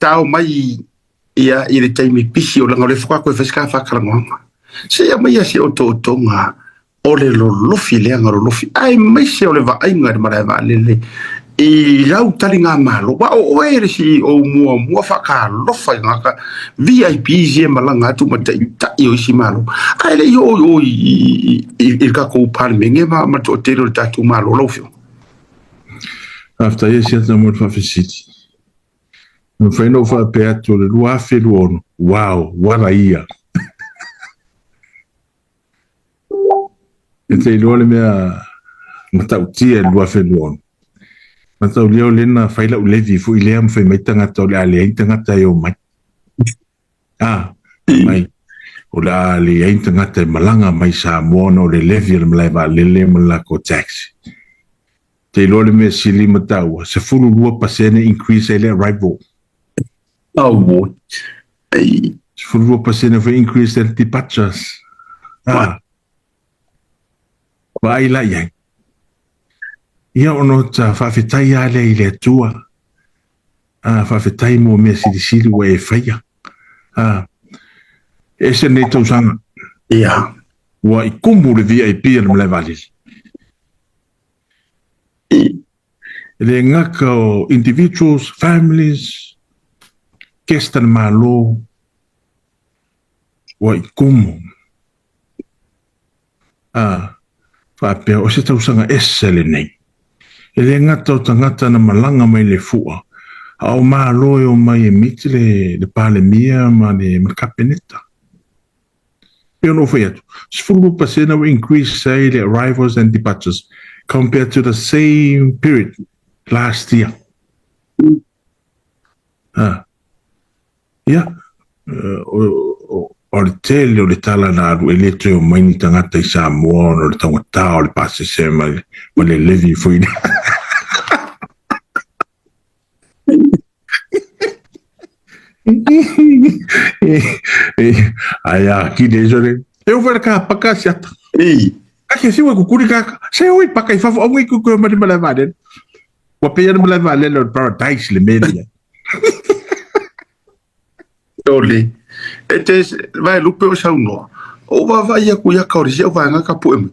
tao mai ia i le taimi pisi o laga o le faatoa toe fai se ka faatalanoaga. Se i aumaia se otootoga o le lolofi leaga lolofi aemaise o le vaaiga i le malae vaalele i lau taligamalo. Aua o oe le CEO muamua faatalofa i tagata VIPs ia e malaga atu ma taitai o isi Malo, ae le i oo i o i le tatou Palemene ma le toatele o le tatou Malo lau Afioga. Faafetai e Siata mo le faafesili. E mafai ona ou faapea atu o le 2026, wow, what a year! E te iloa le mea matautia i le 2026. Mataulia o lea na fai lau levy foi lea ma fai mai tagata o le a leai ni tagata e omai. Ah, mai o le a leai ni tagata e malaga mai Samoa ona o le levy a le malae vaalele ma le lakou tax. Te iloa le mea sili ma taua, 12% increase ai le arrival. Auoi. Ei. 12% foi increase ai le departures. Ah. Vaai la i ai. Ia ona ota faafetai lava lea i le Atua. Ah, faafetai mo mea silisili ua e faia. Ah, e ese lenei tausaga. Ia. Ua i kumu le VIP a le malae vaalele. E le gata o individuals, families, guest a le Malo, ua i kumu. A, faapea, o se tausaga ese lenei. E le gata o tagata na malaga mai le fua, a o Malo e omai e meet le, le Palemia ma le, ma le Kapeneta. Pei ona ou fai atu, 12% ua increase ai le arrivals and departures compared to the same period last year. Ha. Ia, o le tele o le tala na alu e le toe omai ni tagata i Samoa ona o le taugata o le pasese ma le, ma le levy foi lea. Ai a ki le sore. E o fai ka paka siata. Ei. Ka ke siwa kukuri ka. Se oi paka i fafo au i kuku mari mala vale. Wa pe yana mala vale le paradise le mele. Ole. E te vai lupe o saunoa. O vaavaai aku ia ka o le isi vaega ka poe mai.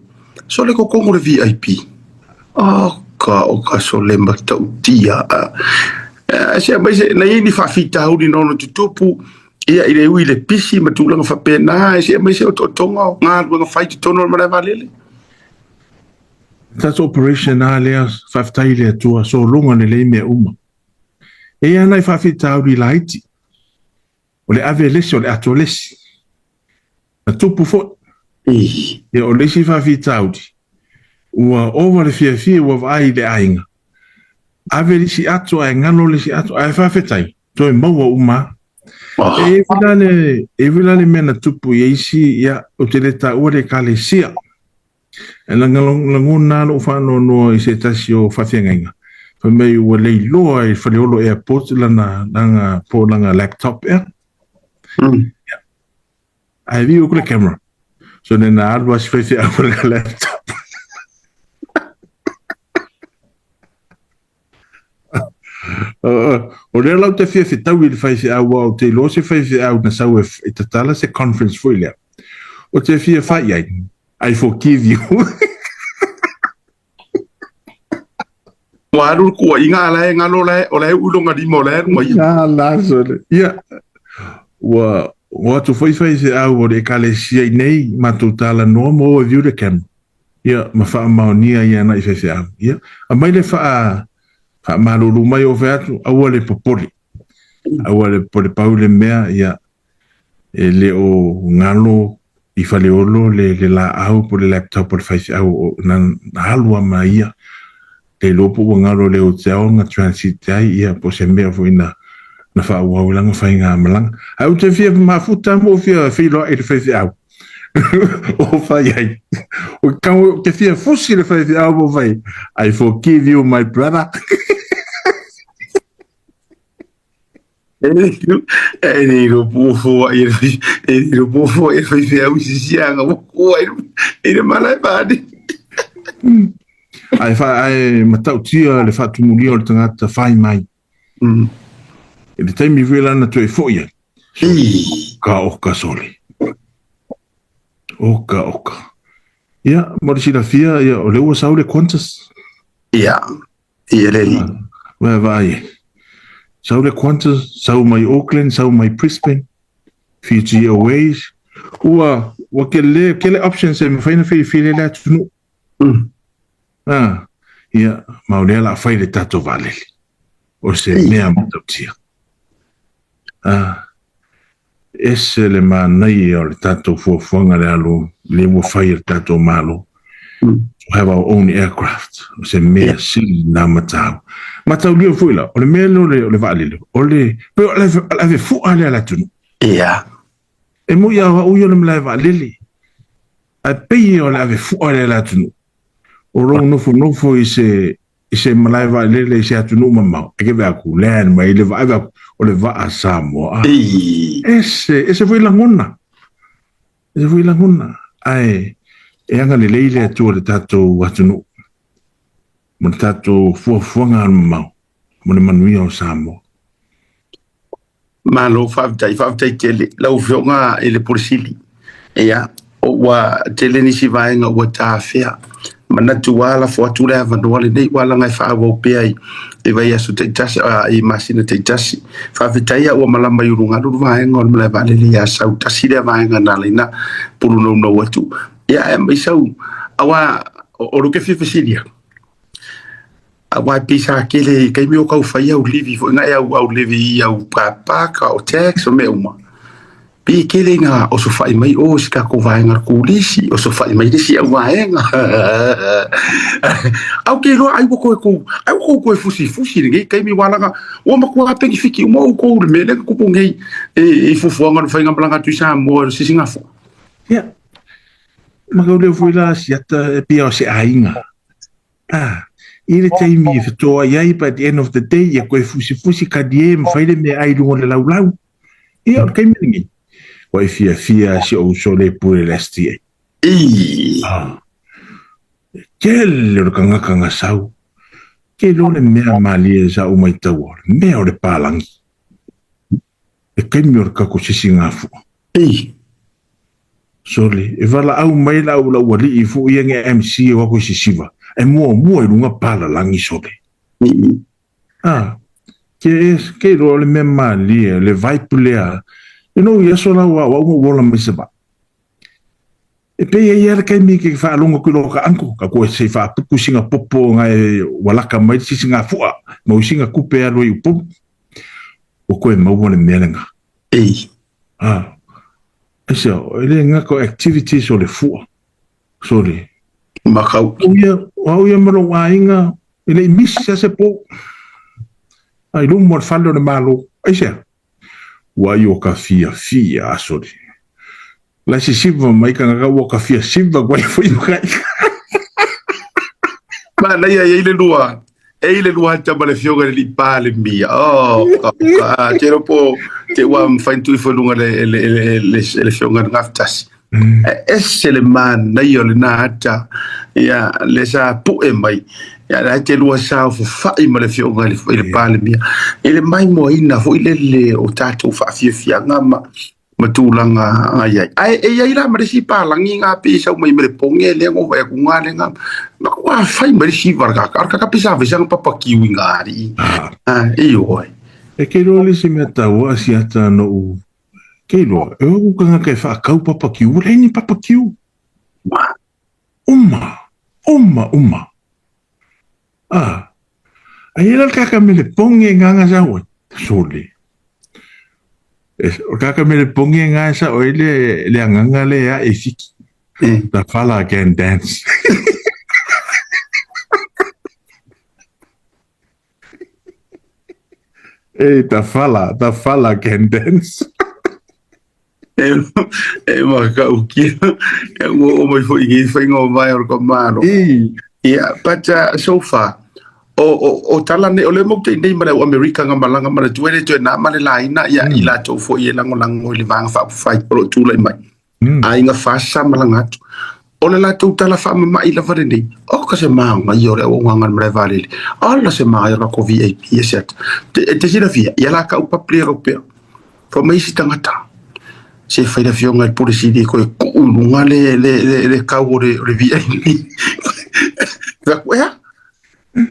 Sole kokogo le VIP. Oh, ka o ka sole matautia. Se mai se na i ni faafitauli na ono tutupu ia i le ui le pisi ma tulaga faapena, e se mai se otootoga o galuega fai i totonu o le malae vaalele. Tatou operation a lea, faafetai i le Atua, sologa lelei mea uma. E i ai nai faafitauli laiti, o le ave le isi, o le ato le isi. Na tupu foi. Ia, o le isi faafitauli, ua ova le fiafia ua vaai i le aiga. Ave le isi ato ae galo le isi ato, ae faafetai, toe maua uma lava. E i ai foi la le, e i ai foi la le mea na tupu i isi, ia, ou te le taua le Ekalesia. E lagona lou faanoanoa i se tasi o faafeagaiga, fai mai ua leiloa i Faleolo Airport lana, lana, po o lana laptop ea. Ae viu aku le camera. So nena alu a si faifeau ma lana laptop. O lea la ou te fia fetau i le faifeau aua ou te iloa se faifeau na sau e tatala se conference foi lea. Ou te fia fai ai, I forgive you. Ua alu le kuaiga a la e galo la e, o la e ui lona lima o la e alu mai. Ah, la sole. Ia, ua o atu foi faifeau o le ekalesia i nei matou talanoa mo overview le camera. Ia, ma faamaonia ia ana i faifeau. Ia, aumai le faa, faamalulu mai o fai atu, aua le popole. Aua le popole pau le mea, ia, e le o galo i Faleolo le, le laau po le laptop o le faifeau o, na, na alu a ma ia. Le iloa po ua galo le hotel na transit ai, ia, po se mea foi na, na faaauau i lana faigamalaga. Ae ou te fia mafuta mo fia feiloai i le faifeau. O fai ai. O kau te fia fusi le faifeau mo fai. I forgive you my brother. E le ilo pofo ai e le ilo pofo ai faifeau i sisiaga ua kua i le malae vaalele. Ae fa ae matautia le faatumulia o le tagata fai mai. I le taimi foi la na toe foi ai, ka oka sole. Oka oka. Ia, mo le silafia, ia, o lea ua sau le Qantas. Ia, ia le ah, Vaai e. Sau le Qantas, sau mai Auckland, sau mai Brisbane, Fiji Airways. Ua, ua kele, kele options e mafai na filifili le atunuu. Ah, ia, ma o lea la fai le tatou vaalele. O se mea matautia. Ah, ese le manaia o le tatou fuafuaga le alu le ua fai e le tatou Malo. To have our own aircraft. O se mea sili na matau. Mataulia foi la, o le mea lea o le, o le vaalele, o le, pe o le ave fua lea le atunuu. Ia. E moi a au ia o le malae vaalele. Ae pei o le ave fua lea le atunuu. O lou nofonofo i se i se malae vaalele i se atunuu mamao, e keve aku, land mai le vaa aku, o le vaa Samoa. Ese, ese foi lagona. Ese foi lagona. Ae, e agalelei le Atua i le tatou atunuu, ma le tatou fuafuaga alumamao, mo le manuia o Samoa. Malo faafetai, faafetai tele lau Afioga i le Pule Sili. Ia, ua tele nisi vaega ua tafea. Manatu ua lafo atu le avanoa lenei ua laga e faaauau pea i, i vaiaso taitasi, i masina taitasi. Faafetai ua malama i ulugalu le vaega o le malae vaalele i Asau, tasi lea vaega na ala ai na pulunounou atu. Ia, ae maisau, aua o lo ke fia fesilia. Aua e pei sa tele i taimi o tau fai au livi foi na e au au livi i au pāpāka o tax o mea uma. Pei e tele ina osofai mai o si tatou vaega o le kolisi, osofai mai le isi au vaega. Au ke iloa ai ua toe kou, ai ua kou toe fusifusi i lenei taimi aua leaga ua matua penefiti uma outou i le mea lea na tupu nei i fuafuaga o le faigamalaga atu i Samoa i le sisigafua. Ia, ma kau leo foi la siata e pia o se aiga. Ah, i le taimi e fetoai ai, but at the end of the day, ia koe fusifusi kalie ma fai le meaai i luga o le laulau. Ia, o le taimi lenei, ua e fiafia si ou uso le pule le STA. Ii. Ah, tele o le kangaka nga sau. Ke iloa le mea malie sa ou maitaua, o le mea o le palagi. Le taimi o le kako sisigafua. Ii. Sole, e valaau mai la au lau alii foi ia nge MC o aku i sisiva, e muamua i luga palalagi sole. Ii. Ah, ke, ke iloa o le mea malie, le vibe lea. You know, i aso la ua au ua ola mai se vaa. E pei e ia le taimi ke faalogo atu i lo ka uncle, ka koe se i faapuku singa popo ngai ua laka mai le sisi ngā fua, mau singa kupe alu i Upolu. Ua koe maua le mea lenga. Ii. Ah, aisea, e le gata o activities o le fua. Sorry. Makau. O ia, o au ia ma lou aiga, e le i misi sa se po. Ai luma o le fale o le Malo. Aisea, ua ai o ka fiafia a sori. La sisiva mai kangaka ua ka fia siva koe foi makai. Manaia e i le lua, e i le lua ata ma le fioga le li Palemia. Oh, ka, ka, te ropo, te ua mawhai tui fo lunga le, le, le, le, le fioga le ngaftasi. E ese le manaia o lena ata, ia, le sa pu'e mai, ia, la te lua sa fofai ma le fioga i le, i le Palemia. I le maimoaina foi le le o tātou whaafiafiaga ma, ma tulaga ai ai. Ae e i ai la ma le isi palagi nga pe sau mai ma le poge lea ngo vai atu nga le nga ma kua fai mai le siva le kaka kaka pe sa fai papa kiwi nga ari. Ah, e oi. E ke iloa le isi mea taua a siata noʻu, ke iloa, e oku kangaka e whaakau papa kiu, ua leai ni papa kiu. Uma, uma, uma. Ah, ai e la le kaka me le pongi e nganga sa oi. Sole. E, o kaka me le pongi e nganga sa oi le, le anganga le a e fiki. The fella can dance. Hey, the fella, the fella can dance. E, e makaukia, e ua o mai foi i whainga o mai o le kamalo. Yeah, but so far, o, o, o tala nei, o le mau te nei ma le au Amerika nga malanga ma le tuele le toe nā ma le laina, ia i latou foi e langolango i le vanga whaapufai o lo tūlai mai. Aiga fasa malanga atu. O le latou tala faamama'i lava lenei, Oka se māga ia o le auaunaga a le malae vaalele, ala se māga ia o le latou VIP e se ata. E te silafia, ia la ka'u pape ia pea. Fai mai isi tagata, se fai le afioga i le Pule Sili e toe tuu i luga le, le, le, le kau o le, o le VIP. Fai atu, ea?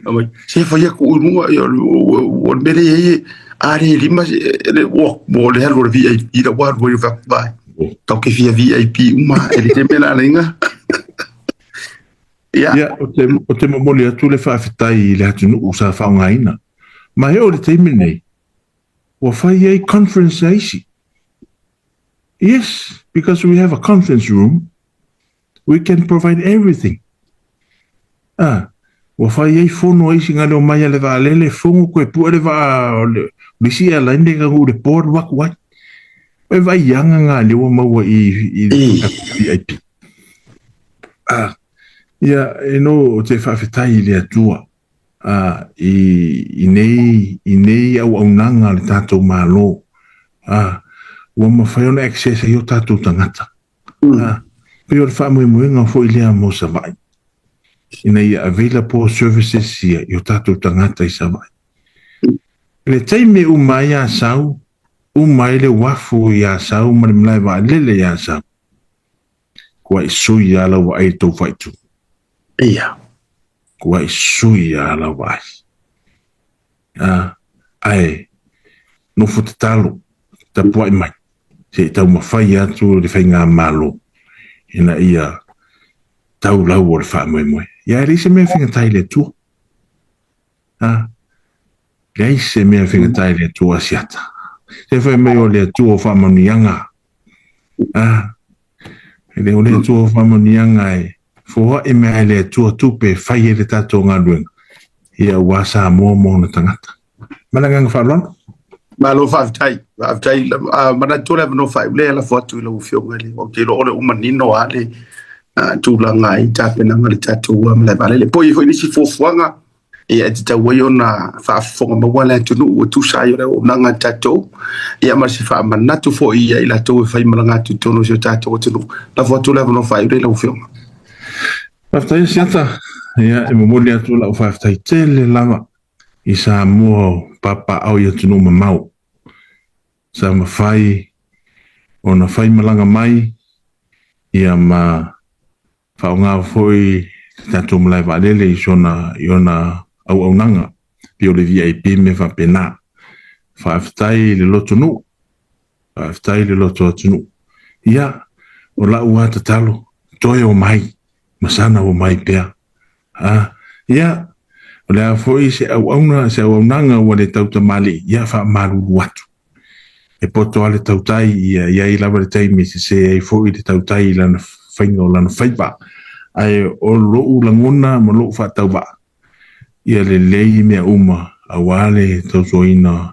Fai mai, se fai atu i luga, ia, o le mea lea e i ai, a le lima, le, ua, ua le alu o le VIP, la ua alu ai o fai atu, vai. Tau ke fia VIP uma, e le te mea la leinga. Ia. Ia, o te, o te momoli atu le faafetai i le atunuu sa faaaogaina. Ma e oo i le taimi lenei, ua fai ai conference a isi. Yes, because we have a conference room, we can provide everything. Ah, ua fai ai fono a isi ngale o mai a le vaalele, fono koe pue le vaa o le o le isi airline le ka le po alu aku ai. E vai ianga ngā leo ua maua i, i VIP. Ah, ia, e no o te whaafetai i le Atua. Ā, i, i nei, i nei auaunaga a le tātou Malo, ā, ua mafai ona access ai o tātou tagata. Ā, pei o le faamoemoega foi lea mo Savaii, ina ia available services ia i o tātou tagata i Savaii. I le taimi e uma ai Asau, uma ai le uafu i Asau ma le malae vaalele i Asau, kua i sui a lau vaai i tou faaitu. Ia. Kua i sui a lau vaai. A, ae, nofo tatalo, tapuai mai, se i taumafai atu le faigamalo ina ia tau lau o le faamoemoe. Ia, e leai se mea e faigata i le Atua. A, leai se mea e faigata i le Atua Asiata. Se fai mai o le Atua o faamanuiaga. A, e le o le Atua o faamanuiaga e foai mea e le Atua tupe e fai ai le tatou galuega, ia aua Samoa ma ona tagata. Ma le agaga faaaloalo. Malo faafetai, faafetai. Manatu o le avanoa faaiu lea e lafo atu i lau Afioga i le, ou te iloa o le ua manino lava le tulaga i tapenaga a le tatou malae vaalele. Po o i ai foi nisi fuafuaga ia e tatau ai ona faafofoga maua le atunuu e tusa ai o le auaunaga a tatou, ia ma se faamanatu foi ia i latou e faimalaga atu i totonu o si o tatou atunuu. Lafo atu le avanoa faaiu lea i lau Afioga. Faafetai Asiata. Ia, e momoli atu lau faafetai tele lava i Samoa o papaaao i atunuu mamao. Sa mafai ona faimalaga mai ia ma faaaoga foi le tatou malae vaalele i sona i ona auaunaga pei o le VIP ma mea faapena. Faafetai i le lotonuu, faafetai i le loto atunuu. Ia, o lau lava tatalo, toe omai, ma sana omai pea. A, ia, o le a foi se auauna, se auaunaga ua le tautamalii, ia faamalulu atu. E poto lava le tautai, ia i ai lava le taimi e sese ai foi le tautai i lana faiga o lana faiva. Ae o lou lagona ma lou faatauvaa, ia lelei mea uma aua le tautuaina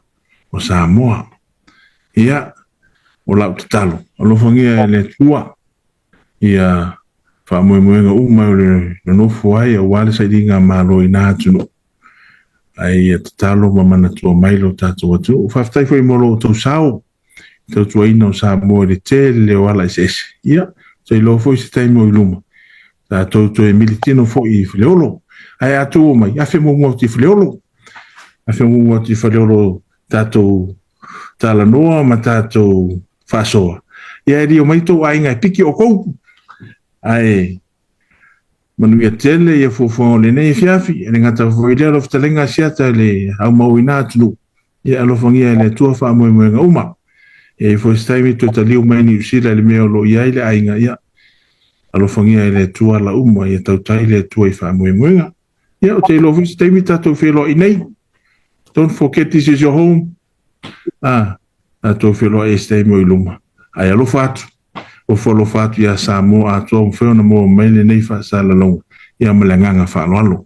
o Samoa. Ia, o lau tatalo, alofagia e le Atua ia faamoemoega uma o le nonofo ai aua le sailiga malo i na atunuu. Ae ia tatalo ma manatua mai lo tatou atunuu. Faafetai foi mo lo outou sao i tautuaina o Samoa i le tele o ala eseese. Ia, ou te iloa foi se taimi o i luma, tatou toe militino foi i Faleolo. Ae a tou omai, afe muamua atu i Faleolo. Afe muamua atu i Faleolo tatou talanoa ma tatou faasoa. Ia e le omai tou aiga e piki outou. Ae manuia tele ia fuafuaga o lenei afiafi. E le gata foi i lea lau fetalaiga Asiata i le aumauina atunuu. Ia alofagia e le Atua faamoemoega uma. E i ai foi se taimi toe taliu mai Niu Sila i le mea o lo o i ai le aiga, ia alofagia e le Atua ala uma, ia tautai le Atua i faamoemoega. Ia, ou te iloa foi se taimi tatou feiloai nei. Don't forget this is your home. Ah, tatou feiloai i se taimi o i luma. Ae alofa atu, ofo alofa atu iā Samoa atoa ua mafai ona maua mai lenei faasalalauga, ia ma le agaga faaaloalo.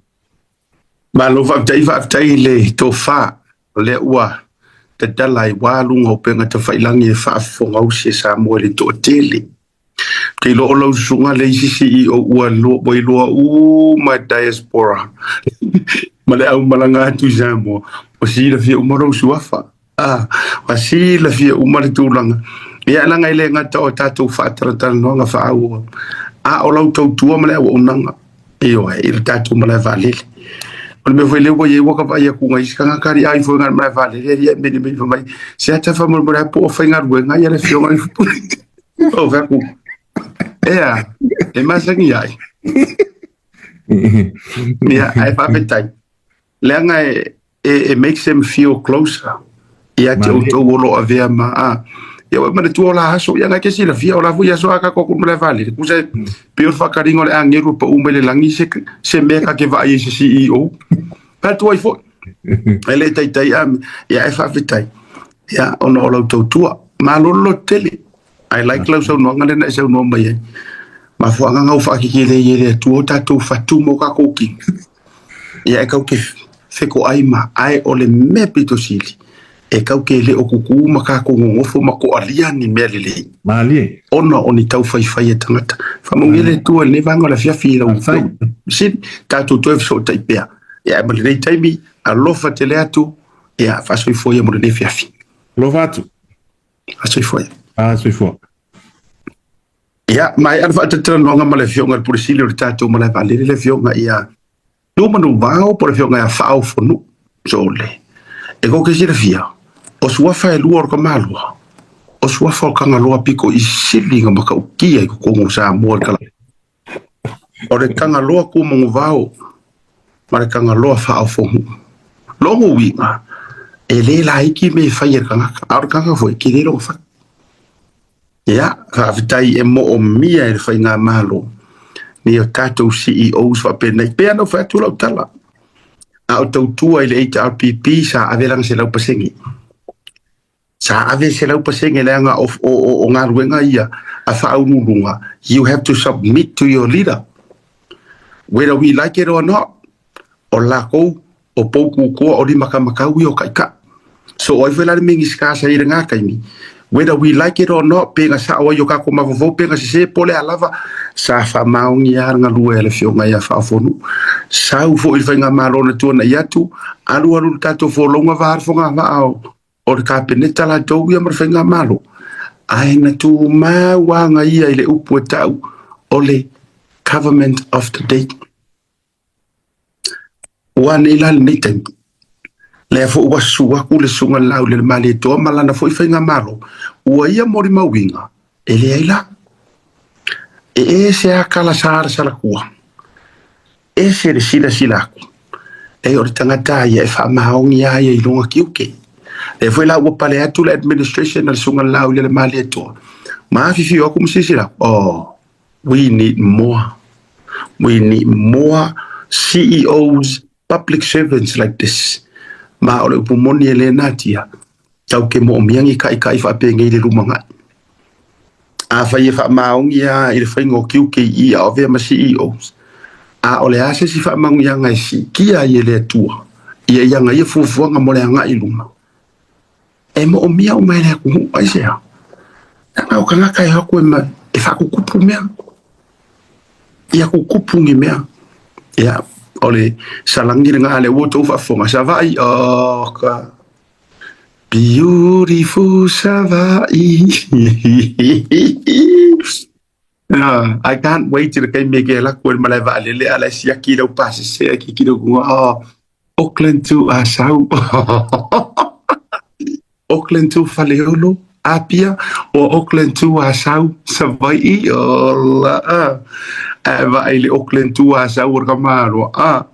Malo faafetai, faafetai i le tofa o lea ua tatala ai ua luga o upega tafailagi e faafofogausi e Samoa i le toatele. Ou te iloa o lau susuga le isi CEO ua ua iloa uma e diaspora ma le aumalaga atu i Samoa, ua silafia uma lou suafa. Ah, ua silafia uma le tulaga. Ia, leaga e le gata o tatou faatalatalanoaga faaauau. A o lau tautua ma le auaunaga, ioe, i le tatou malae vaalele. O le mea foi lea ua i ai ua ka vaai atu ngai isi tagata ali ai foi ngai malae vaalele ali ai mele mele mai se ata fa mo mo po o faigaluega ia le afioga i o fai atu ea e masani ai ia ae faafetai leaga e e makes them feel closer ia te outou o lo o avea ma a ia ua manatua o la aso ia ngai ke silafia o la foi aso a ka ko ku le vale ku se pe o whakaringa o le angeru pa u mai le langi se se mea ka ke vaai i se CEO pa tu ai foi e le taitai a ia e faafetai ia ona o lau tautua malolo tele I like lau saunoaga lea na e saunoa mai ai. Mafuaaga gau faakekele i e le Atua o tatou fatu ma o kakou kino. Ia e kau ke fekoai ma ae o le mea pito sili e kau ke le o kuku ma kakou gogofo ma koalia ni mea lelei. Malie. Ona o ni taufaifai a tagata. Faamanuia le Atua i lenei vaega o le afiafi i lau Faafetai. Sili, tatou toe fesootai pea. Ia ae ma lenei taimi, alofa tele atu, ia faasoifua ia mo lenei afiafi. Alofa atu. Faasoifua ia. Faasoifua. Ia, maea le faatalatalanoaga ma le afioga i le Pule Sili o le tatou malae vaalele, le afioga ia Lumanuvao po o le afioga ia Faaofonuu Sole. E kou ke silafia, o suafa e lua o le Kamalua, o suafa o Kagaloa piko i sili na matautia i totonu o Samoa i le tala. O le Tagaloa Tumanuvao ma le Tagaloa Faaofonuu. Lona uiga, e le laiti mea e fai e le tagata, a o le tagata foi, e tele lona fai. Ia, faafetai e moomia e le faigamalo ni o tatou CEOs faapenei. Pei lava ona ou fai atu lau tala, a o tautua i le HRPP sa ave lana 100%. Sa ave 100% leaga o, o, o, o galuega ia a faauluuluga, you have to submit to your leader. Whether we like it or not, o lakou o pou kukoa o limakamakau ia o kaʻikaʻi. So o ai foi la le Minisita sa i lena taimi, whether we like it or not, pe na sao ai o kakou mafaufau pe na sese po o le a lava, sa faamaonia lava le galue a le afioga ia Faaofonuu. Sau foi i le faigamalo na tuanai atu, alualu le tatou folauga va le fogavaa o o le Kapeneta latou ia ma le Faigamalo, ae na tumau aga ia i le upu e tau o le Government of the Day. Ua nei la lenei taimi, lea foi ua susu atu le Susuga i le Laaulialemalietoa ma lana foi Faigamalo, ua ia molimauina e leai la. E ese a kala sa ala salatua. Ese le silasila atu, e o le tagata ia e faamaoni a ia i lona tiute. Lea foi la ua pale atu le administration a le Susuga i le Laaulialemalietoa, ma afifio atu ma silasila atu, oh, we need more. We need more CEOs, public servants like this. Ma o le upu moni e le natia, tau ke moomia ni kaʻikaʻi faapenei i le lumanai. Afai e faamaoni lava i le faiga o QKE a o avea ma CEOs, a o le a se isi faamanuiaga e siitia ai e le Atua ia i ana ia fuafuaga mo le agai i luma, e moomia uma e le atunuu. Aisea? Leaga o tagata e o atu e, e faakukupu mea. Ia kukupu ni mea. Ia, o le salani lena a le ua outou faafofoga, Savaii, oh, ka... Beautiful Savaii. I can't wait i le taimi e ke alu atu ai i le malae vaalele a o la e siaki i lau pasese ae tilotilo i luga, oh, Auckland to Asau. Auckland to Faleolo, Apia, or Auckland to Asau, Savaii, ola. Ae vaai i le Auckland to Asau o le tamaloa. Ah.